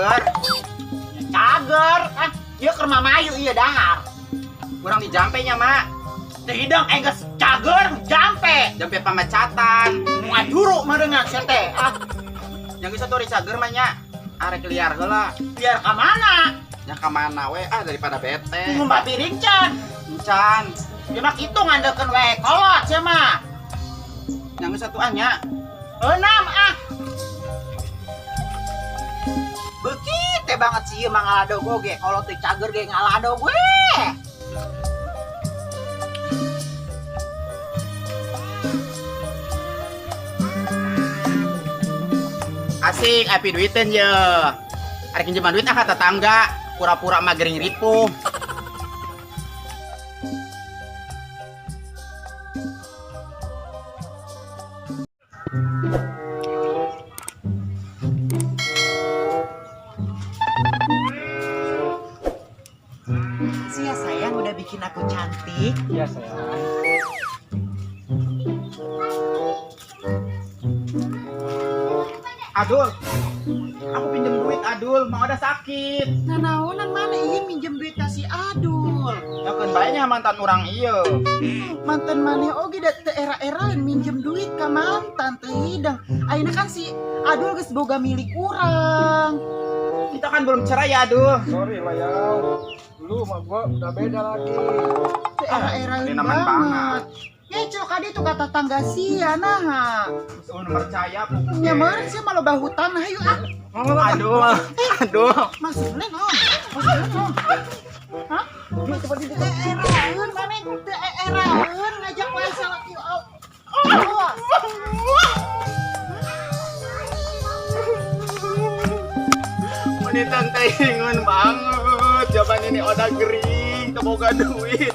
Cager. Cager. Ah, ieu keur mamayu ieu dahar. Kurang dijampe nya, Mak. Teu hidang aing geus cager jampe. Jampe pamecatan. Nu ngajuru mah deungan sia teh. Ah, yang geus atuh cager mah nya. Arek liar heula. Liar ka mana? Ya ka mana we ah daripada bete. Ngumbah piring can. Can. Ya mah kitu ngandelkeun we kolot sia mah. Yang geus atuh ah nya. Enam ah. Begitu banget sih mah ngaladog oge, kolot teh cager ge ngaladog we. Asik, api duitin ye. Arek minjeman duit ah ka tetangga, pura-pura mah gering ripuh. Sia sayang udah bikin aku cantik. Iya sayang. Adul, aku pinjem duit Adul, mau ada sakit. Nah naonan mana iya minjem duit kasih Adul. Ya kan baiknya mantan orang iya. Mantan mana oge da teu era-eraeun minjem duit ka mantan teu hidang. Ayeuna kan si Adul geus boga milik urang. Kita kan belum cerai ya Adul. Sorry lah ya. Lu sama gua udah beda lagi. Teu era-eraeun Ini nemen banget. Ngecok kadi tuh kata tangga sia nah. Geus percaya Nya meureun sia mah loba hutang nah hayu ah. Aduh, aduh. Maksudnya naon? Maksudnya naon? Hah? Teu eraeun maneh teu eraeun ngajak wae salaki. Oh. Menitan teh banget. Jaman ini oda gering, teu boga duit.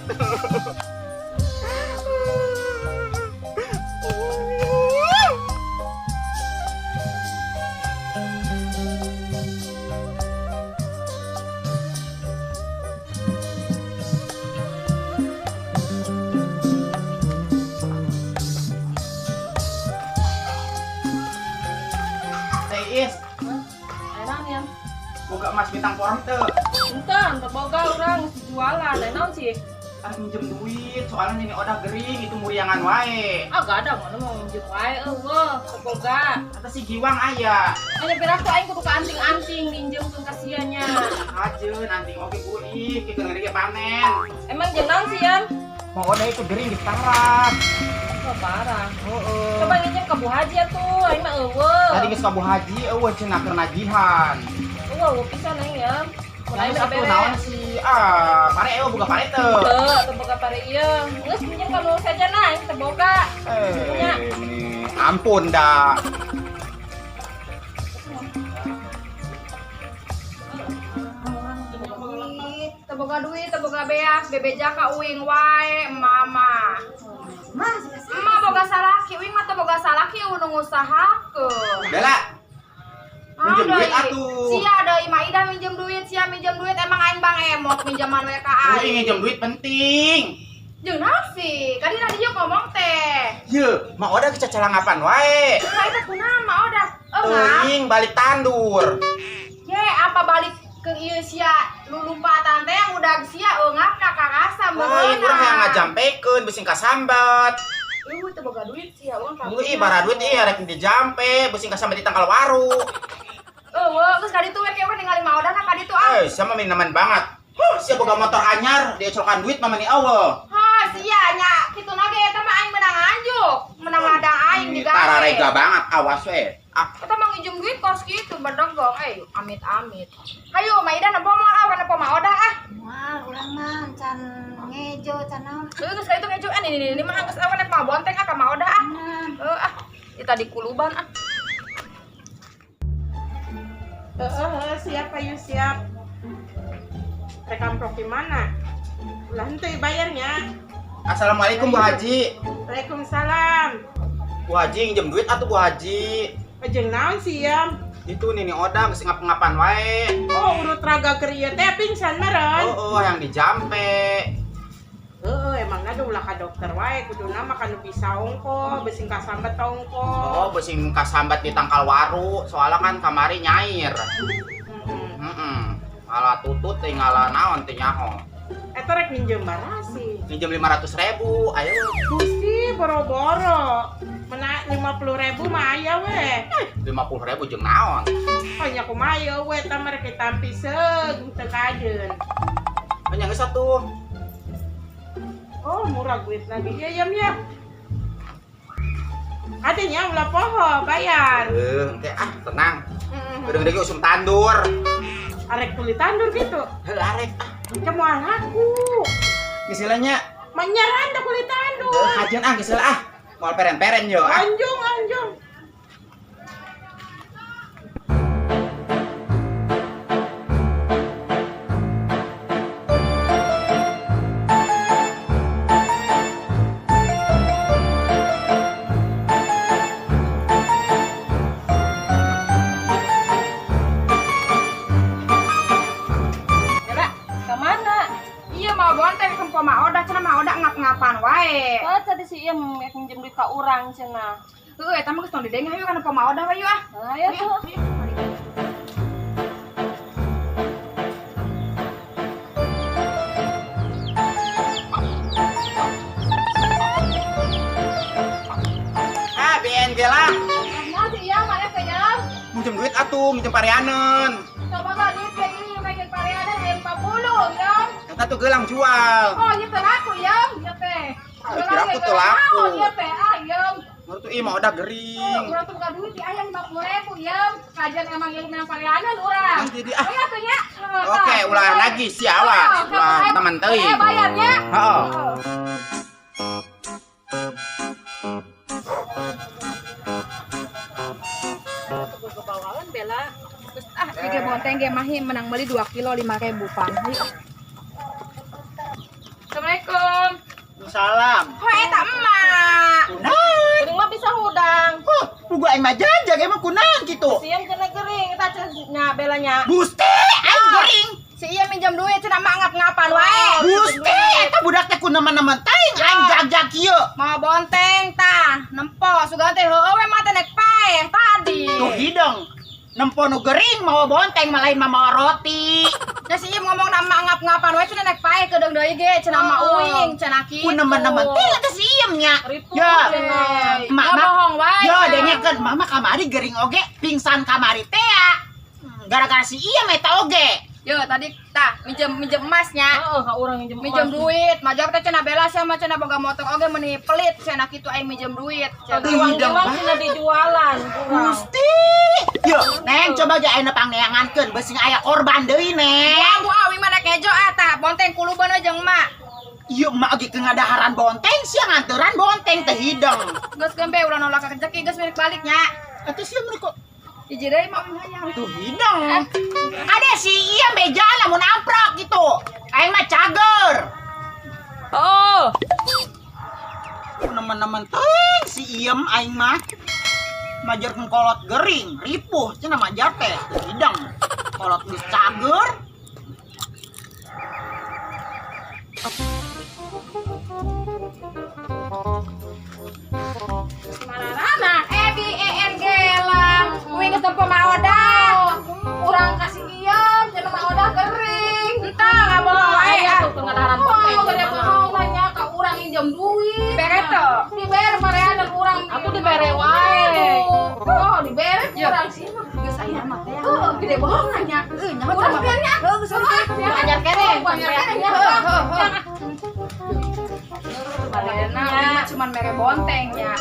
Boga emas bintang porong teu. Enten, teu boga urang jualan, da naon sih? Ah minjem duit, soalnya ini odah gering itu muriangan wae. Ah gak ada, mana mau minjem wae eueuh, teu boga. Kata si Giwang aya. Aya piraku aing kudu ka anting-anting minjemkeun ka sia nya. Hajeun anting oge gurih, kieu ge panen. Emang jeung naon sih, Yan? Mau odah itu gering di parah. Oh, parah. Heeh. Coba nginjem ka Bu Haji atuh, aing mah eueuh. Tadi geus ka Bu Haji eueuh cenah keur nagihan. Eueuh pisan aing ya. Mulai satu naon sih? Ah, pare eueuh boga pare teu. Teu, teu boga pare ieu. Geus minjem ka nu saja nah, aing teu boga. Eh, ampun dah. Teu boga duit, teu boga beas, bebeja ka uing wae, mama. Emak boga salaki, uing mah teu boga salaki nu ngusahakeun. Bella. Minjem duit atuh. Sia deui Mak Ida minjem duit, sia minjem duit emang aing bang emot minjeman we ka aing. Uing minjem duit penting. Jeung naon sih? Kadi tadi jeung ngomong teh. Ye, Mak Oda geus cacalangapan wae. Mak Ida kunaon Mak Oda? Teuing balik tandur. Ye, apa balik ke ieu sia lulumpatan teh yang udah sia eungap ka kakasa meureun. Urang hayang ngajampekeun beusi kasambat. Eueuh teu boga duit sia urang ka. Ih, bara duit ieu rek dijampe beusi kasambat di tangkal waru. Eueuh, geus ka ditu we ke ningali Mak Oda ka ditu ah. Eh, sia mah minaman banget. Huh, sia boga motor anyar, diecolokan duit mah meni eueuh. Ha, sia nya kitu na ge eta mah aing meunang anjuk, meunang ladang aing digawe. Tararega banget, awas we. Ah, eta mah nginjem duit kos kitu bedegong eh amit-amit. Hayu Mak Ida nempo moal ah, nempo Mak Oda ah. Moal urang mah can ngejo can naon. Heuh geus ka ditu ngejo ini mah geus awan nek mah bonteng ah ka Mak Oda ah. Heuh ah, di tadi kuluban ah. Siap ayo siap. Rekam proki mana? Ulah henteu bayarnya. Assalamualaikum Bu Haji. Waalaikumsalam. Bu Haji nginjem duit atuh Bu Haji. Jeung naon sih ya? Itu nini Oda geus ngap-ngapan wae. Oh, urut raga keur ieu teh pingsan meureun. Oh, yang dijampe. Heeh, emangna ge ulah ka dokter wae kuduna mah kanu bisa ongko, beusi kasambat ongko. Oh, beusi kasambat di tangkal waru, soalnya kan kamari nyair. Ngala tutut teh ngala naon teh nyaho. Eta rek minjem barasi. Minjem 500.000, ayo. Gusti boro-boro. Mena 50.000 mah aya we. 50.000 jeung naon? Oh nya kumaha ieu we eta mah rek ditampi seung teu kajeun. Nya geus atuh. Oh, murah duit lagi. Iya, iya, ya. Adanya ulah poho bayar. Engke ah tenang. Beureung deui usum tandur. Arek tuli tandur gitu. Heuh arek ah. Cemuan aku. Geus heula nya. Menyeran dah kulit tandur. Kajeun ah geus heula ah. Moal peren-peren yo ah. Anjung, anjung. Bella, kemana? Iya mau bonteng ke Ma Odah, cenah Ma Odah ngap-ngapan wae. Oh, tadi si Iem rek minjem duit ka urang cenah. Heuh, eta mah geus tong didenge hayu kana Ma Odah we yuk ah. Ayo tuh. Ah, BNG lah. Nah, si Iem mana ke Iem? Minjem duit atuh, minjem pareaneun. Coba ka duit ke ieu minjem pareaneun aya 40, Iem. Eta tuh gelang jual. Oh, ieu teh laku, Iem, ieu teh. Ah, kira aku tuh laku. Ieu teh, ah, Iem. Menurut tuh ih Ma Odah gering. Urang tuh buka duit di ayam 50.000, Iem. Kajian emang yang menang pareaneun urang. Nanti di ah. Oh, iya tuh nya. Oke, ulah lagi si awas. Ulah teman teuing. Eh, bayarnya. Heeh. Kebawaan Bella. Terus ah, ieu bonteng ge mahi menang beli 2 kilo 5.000 pan. Ayo. Assalamualaikum. Salam. Oh, eta emak. Kunaon? Gering mah bisa hudang. Huh, pugu aing mah jajag emang kunaon kitu? Si Iem kena gering eta cenah Bellanya. Gusti, aing gering. Si Iem minjem duit cenah emak ngap-ngapan wae. Gusti, eta budak teh kunaon-naon teuing aing jagjag kieu. Mau bonteng tah, nempo sugan teh heueuh we mah teh nek paeh tadi. Tuh hidung. Nempo nu gering mau bonteng mah lain mah mawa roti. Nah si Iem ngomong na emak ngap-ngapan wae cenah nek paeh kedeung deui ge cenah emak uing cenah kitu. Kunaon-naon teuing eta si Iem nya. Ripuh Ya. cenah. Mak Nggak mak. bohong wae. Yo dengekeun mama kamari gering oge pingsan kamari teh ya. Gara-gara si Iem eta oge. Yo tadi tah minjem minjem emasnya. Heeh, ka urang minjem Minjem duit, majak teh cenah Bella sama cenah boga motor oge meuni pelit cenah kitu aing minjem duit. Cenah. Diwang-diwang cenah dijualan urang. Gusti. Yo, Neng coba aja ayeuna pangneangankeun beusi aya korban deui, Neng. Wah, bu awi mah nek ngejo ah tah bonteng kuluban we jeung emak. Ieu emak oge keur ngadaharan bonteng sia nganteran bonteng teh hidung. Geus gembe ulah nolak ka rezeki geus milik baliknya. Atuh sia mun kok Hiji deui mah uing hayang. tuh hidung. Ada si iya bejaan lamun amprok gitu. Aing mah cager. Oh. Nemen-nemen teuing si Iem aing mah. Majarkeun kolot gering, ripuh cenah majar teh teu hidung. Kolot geus cager. Mararana E B E N G lang. Uing geus tempo Ma Odah. Urang kasih Iem cenah Ma Odah gering. Entah nggak bohong wae Aya ah. tuh ngadaharan bonteng. Oh, Gede bohong nanya ka urang minjem duit. Bere teu. Dibere pareanan urang. Aku dibere wae. Oh, dibere urang sih mah. Geus aya mah teh. Heuh, gede bohong nanya. Heuh, nyaho Urang mah. biarnya. Heuh, geus geus. Anyar keneh, Anyar keneh. anyar. Heuh, heuh, heuh. Balerna uing mah cuman mere bonteng nya.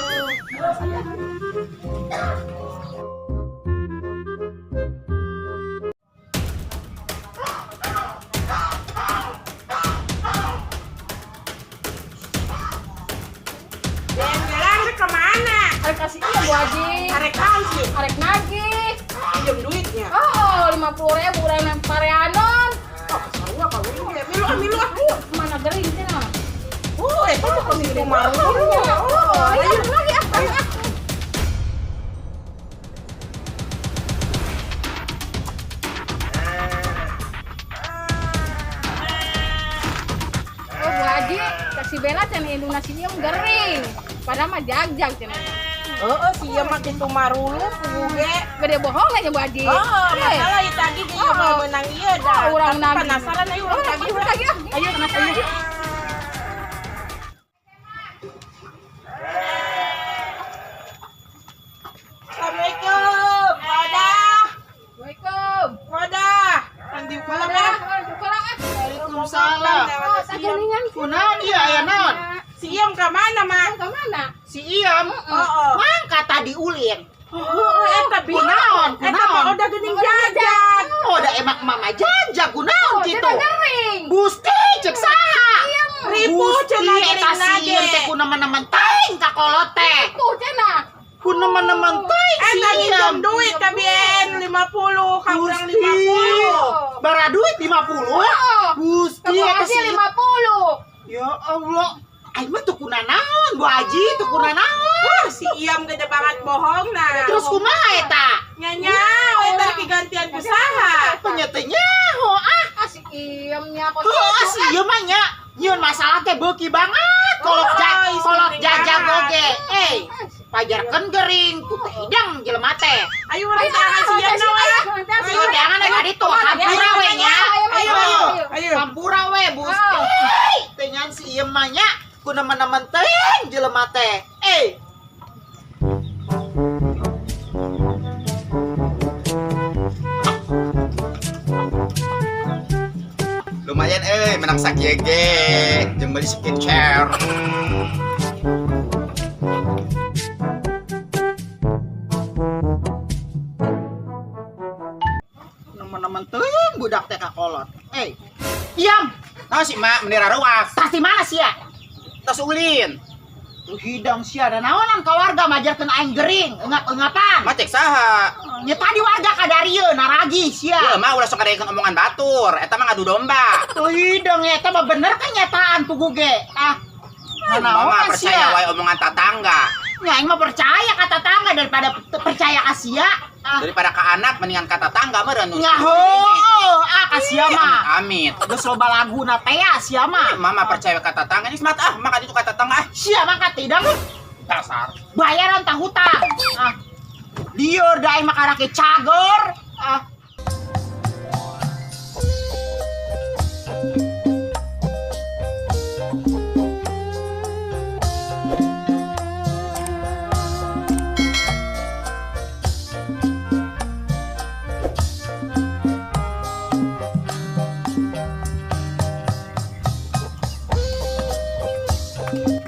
Ben Bella rek kemana? Arek kasih Iem Bu Haji. Arek naon sih? Arek nagih. Minjem duitnya. Oh, 50.000 urang nang pareanon. Oh, sarua ka uing ge. Milu ah, milu ah. Mana gering cenah. Oh, eta mah kos itu maru. Oh, ayo lagi ah. Ayo, ah. Oh, Bu Haji, kasih Bella cenah indungna si Iem gering. Padahal mah jagjag cenah. Heeh, si ieu mah kitu marulu puguh ge. Gede bohong aja Bu Haji. Oh, masalah ieu tagih ge ieu mah meunang ieu dah. Oh, urang nagih. Penasaran ayo urang tagih Urang tagih ah. Ayo Penasaran. ayo. Assalamualaikum. Wadah. Assalamualaikum. Wadah. Andi kolak ya. Waalaikumsalam. Oh, Sageningan. Kunaon ieu aya naon? Si Iyam ka mana, Mak? Ka mana? Si Iyam. Heeh. Mangka tadi ulin. Heeh, eta bi. Kunaon, Eta mah kunaon. udah geuning jajan. Oh, da emak mama jajak kunaon Oh, kitu. cenah gering. Gusti cek saha? Ribu Gusti cenah eta gering si Iyam nage. teh kunaman-naman teuing ka kolot teh. Tuh cenah. Kunaman-naman teuing si Eta Iyam. nginjem duit ka BN 50, ka urang Gusti. 50. Bara duit 50. Oh. Gusti Ka Bu eta Haji si 50. Ya Allah. Aing mah tuh kunanaon, Bu Haji tuh kunanaon. Wah, si Iyam gede banget bohong nah. Terus kumaha eta? Nyanya, eta rek gantian ku saha? Nya teu nyaho ah. Ah si Iyamnya kok. Heuh, si ieu mah nya nyieun masalah teh beuki banget. Kolot Oh, isi kolot penting jajang banget. oge. Eh, pajarkeun gering ku teh hidang jelema teh. Ayo urang tangan si Iyam na we. Ayo jangan we ka ditu, hampura we nya. Ayo, ayo, ayo. Hampura we, Gusti. Teh nyan si ieu mah nya ku nemen-nemen teuing jelema teh. Eh, Lumayan menang sakieu ge jeung beli skincare. Nemen-nemen teuing budak teh ka kolot. Eh, Iyam, Naon sih mak meni raruas? tas di mana sia? Tas ulin. Tuh hidang sia da naonan ka warga majarkeun aing gering, engap-engapan. Mak cek saha? Nya tadi warga kadarieun naragi sia. Ieu mah ulah sok ngadengekeun omongan batur, eta mah ngadu domba. Tuh hidang eta mah bener kenyataan puguh ge. Ah, Mama nanaonan percaya sia. wae omongan tatangga. Nya aing mah percaya ka tetangga daripada percaya ka sia. Ah, Daripada ka anak mendingan ka tetangga meureun nu. nya heuh, ah ka sia mah. Amit. Geus loba laguna teh ya sia mah. Mama percaya ka tetangga ini semat ah, maka itu ka tetangga ah. Sia mah ka tidang Dasar. bayaran tah hutang. Ah. Lieur da aing mah karake cager. Ah.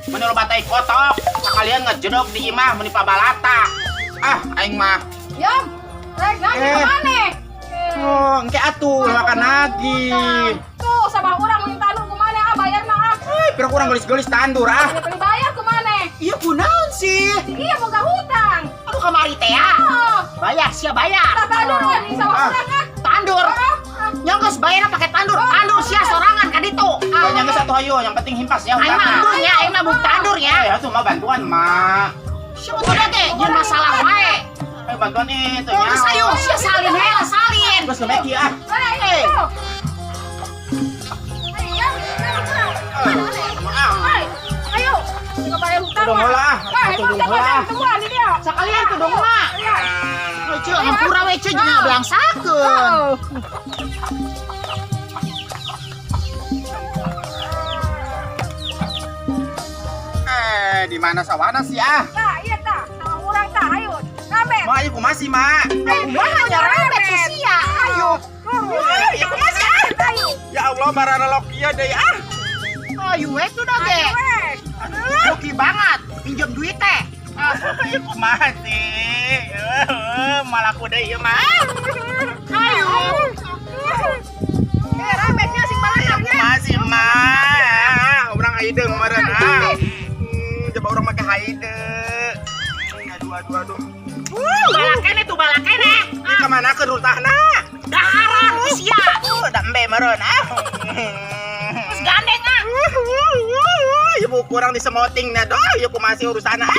Meni loba tai kotok, sakalian ngejedog di imah meni pabalata. Ah, aing mah. Yam. Rek nagih Eh. ka mana? Oh, engke atuh makan lagi. Tuh sama urang mun tandur kumaha ah bayarna ah. Eh, pira kurang gelis-gelis tandur ah. Beli bayar kumaha? Iya kunaon sih? Si Iyam boga hutang. Aduh kamari teh ya. Oh, Bayar sia bayar. tah tandur kan di sawah Ah. urang ah. Tandur. Nya geus bayarna pakai tandur. Tandur sia sorangan ka ditu. Ah. Banyak geus atuh hayu, yang penting himpas ya Aing mah hutangna. andur nya, aing mah buk tandur nya. Eh, atuh mah bantuan mak. Sia mah tuh ge nyeun masalah wae. Ayo bantuan itu Tuh geus ayo sia salin heula salin. Geus lemeki ah. Eh, Eh. ayo. Ah, Ayo, ayo. Bayar hutang. Tudung heula ah. Wah, Tudung emang heula ah. temuan ini dia. Sakalian tudung mah. Ceu hampura we ceu jeung ngabelangsakeun. Eh, di mana sawana sih ah? Tah, iya tah. Sama urang tah, ayo. Rame. Mak, ieu kumaha sih, Mak? Kumaha nya rame ku sia. Ayo. Ieu kumaha sih ah? Ya Allah, barana lokia deui ah. Ayo we tuh dah ge. Hoki banget pinjam duit teh. Ah, ieu kumaha sih? Malah ku deui ieu mah. Ayo. Eh, ramenya sing balakangnya. Kumaha sih, Mak? Urang hideung meureun ah. Coba urang make haide. Aduh, aduh, aduh. Balakene tuh balakene. Ini kemana ke rutahna? Daharan ku sia. Da embe meureun ah. Terus gandeng ah. Ya bu kurang disemoting na doh, ya kumaha sih urusanna ah.